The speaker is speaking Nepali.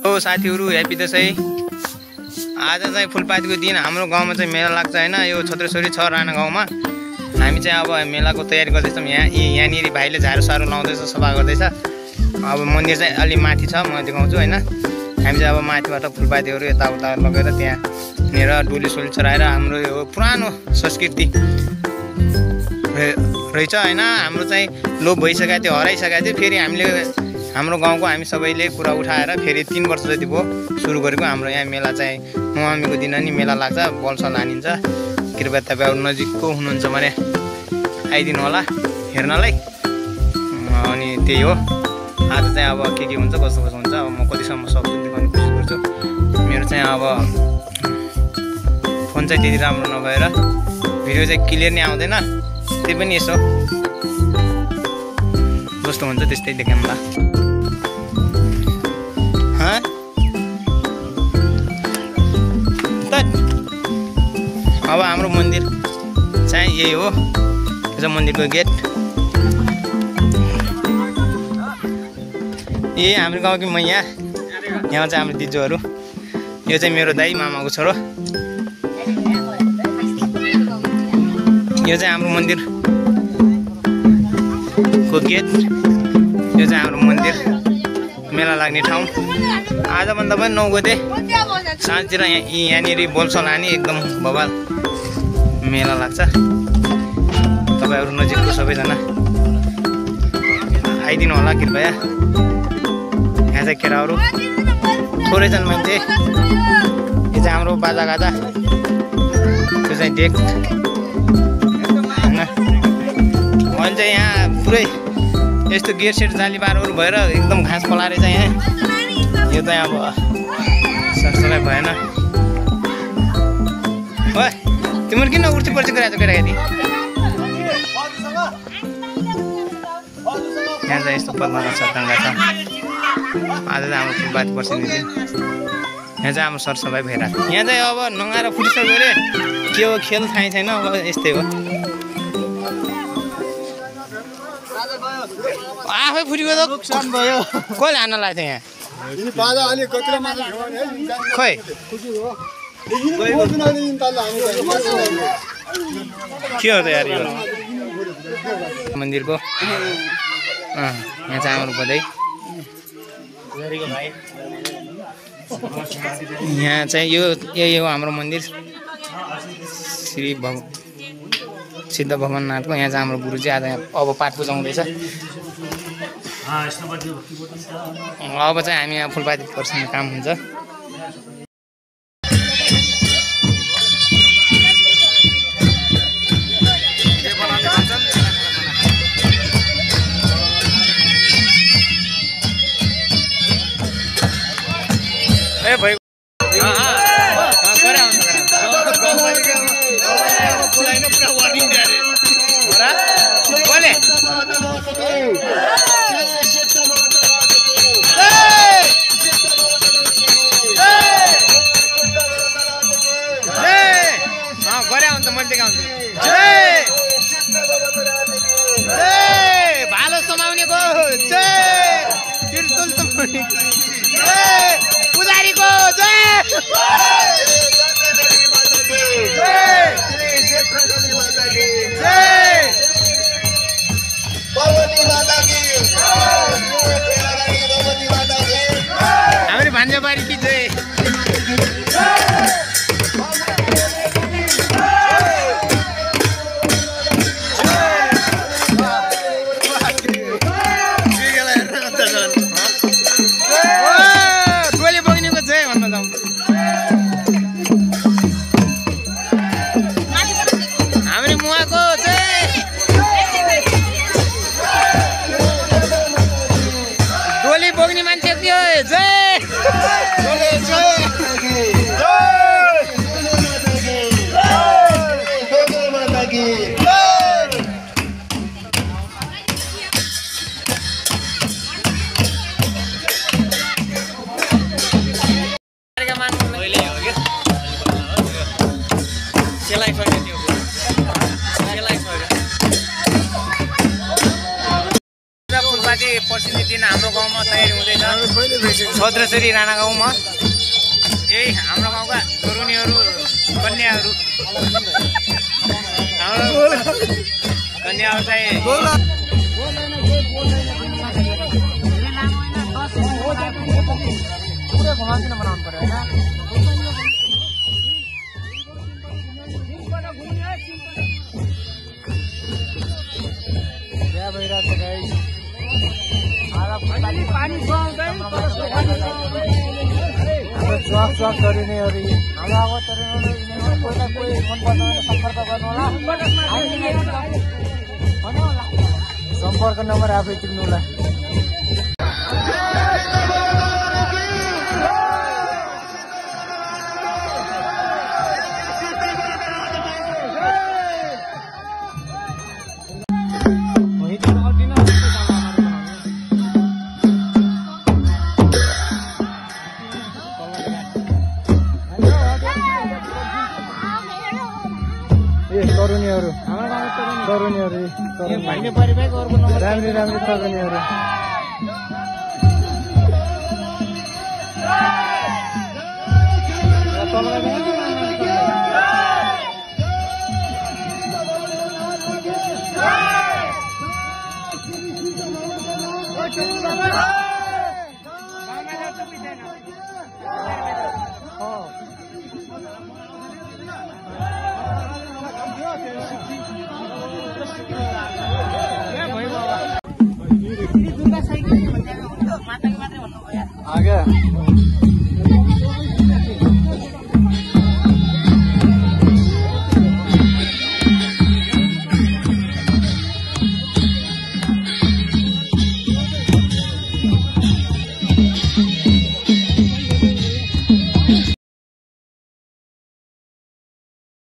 हो साथीहरु ह्यापी दशैं। आज चाहिँ फुलपातीको दिन हाम्रो गाउँमा चाहिँ मेला लाग्छ हैन। यो छत्रेश्वरी छ राणा गाउँमा। हामी चाहिँ अब मेलाको तयारी गर्दैछौँ। यहाँनिर भाइले झाडु सारु लाउँदैछ, सफा गर्दैछ। अब मन्दिर चाहिँ अलि माथि छ, म देखाउँछु हैन। हामी चाहिँ अब माथिबाट फुलपातीहरु यताउता लगेर त्यहाँनिर डोली-सोली चढाएर हाम्रो यो पुरानो संस्कृति रहेछ हैन। हाम्रो चाहिँ लोप भइसकेको थियो, हराइसकेको थियो। फेरि हामीले हाम्रो गाउँको हामी सबैले कुरा उठाएर फेरि 3 वर्ष जति भयो सुरु गरेको। हाम्रो यहाँ मेला चाहिँ नवमीको दिन नि मेला लाग्छ, बलसल हानिन्छ। कृपया तपाईहरु नजिकको हुनुहुन्छ भने आइदिनु होला हेर्नलाई। अनि त्यही हो। आज चाहिँ अब के हुन्छ, कस्तो हुन्छ, अब म कतिसम्म सक्छु देखाउने कोसिस गर्छु। मेरो चाहिँ अब फोन चाहिँ त्यति राम्रो नभएर भिडियो चाहिँ क्लियर नै आउँदैन। त्यही पनि यसो जस्तो हुन्छ त्यस्तै देखाउँला। अब हाम्रो मन्दिर चाहिँ यही हो। यो चाहिँ मन्दिरको गेट। यही हाम्रो गाउँकी मैया। यहाँ चाहिँ हाम्रो दिजुहरू। यो चाहिँ मेरो दाइ मामाको छोरो। यो चाहिँ हाम्रो मन्दिरको गेट। यो चाहिँ हाम्रो मन्दिर मेला लाग्ने ठाउँ। आजभन्दा पनि 9 गते साँझतिर यहाँनिर बोलसल हानी एकदम बवाल मेला लाग्छ। तपाईहरु नजिकको सबैजना आइदिनु होला कृपया। यहाँ चाहिँ केराहरू थोरै छन् मान्छे। यो चाहिँ हाम्रो बाजा गाजा। यो चाहिँ डेक हैन। अहिले चाहिँ यहाँ पुरै यस्तो गेट सेट जालीबारहरू भएर एकदम घाँस पलाएर चाहिँ यहाँ यो चाहिँ अब सरसफाइ भएन। ओए तिम्रो किन उर्ची पर्ची गरेको छ केटाकेटी? यहाँ चाहिँ यस्तो पदमा छ टङ्गा छ। आज चाहिँ हाम्रो फुलपाती पर्सिने दिन। यहाँ चाहिँ हाम्रो सरसफाइ भइरहेको। यहाँ चाहिँ अब नङ्गाएर फुटिसक्यो अरे के हो खेल थाहै छैन। अब यस्तै हो। आफै फुटेको त नुकसान भयो। कसले हान्न लाग्थ्यो यहाँ? खोइ के हो त यार यो मन्दिरको? यहाँ चाहिँ हाम्रो बधाई। यहाँ चाहिँ यही हो हाम्रो मन्दिर श्री सिद्ध भगवाननाथको। यहाँ चाहिँ हाम्रो गुरुजी आज अब पाठ बुझाउँदैछ। अब चाहिँ हामी यहाँ फुलपाती पर्सिने काम हुन्छ। ए भाइ भालो समाउनेको त्रिशूल पुजारीको जय। हाम्रो भान्जाबारी की जय। बोग्ने मान्छे जय। भद्रेश्वरी राणा गाउँमा यही हाम्रो गाउँका तरुणीहरू कन्याहरू हाम्रो कन्याहरू चाहिँ पुरै घुमाउन बनाउनु पर्यो होइन जवाफ गरिनेहरू हाम्रो अब तरुणहरू कोही कोही मनपर्छ भने सम्पर्क गर्नु होला सम्पर्क नम्बर आफै टिप्नु होला तरुणीहरू राम्री राम्री तरुणीहरू आगे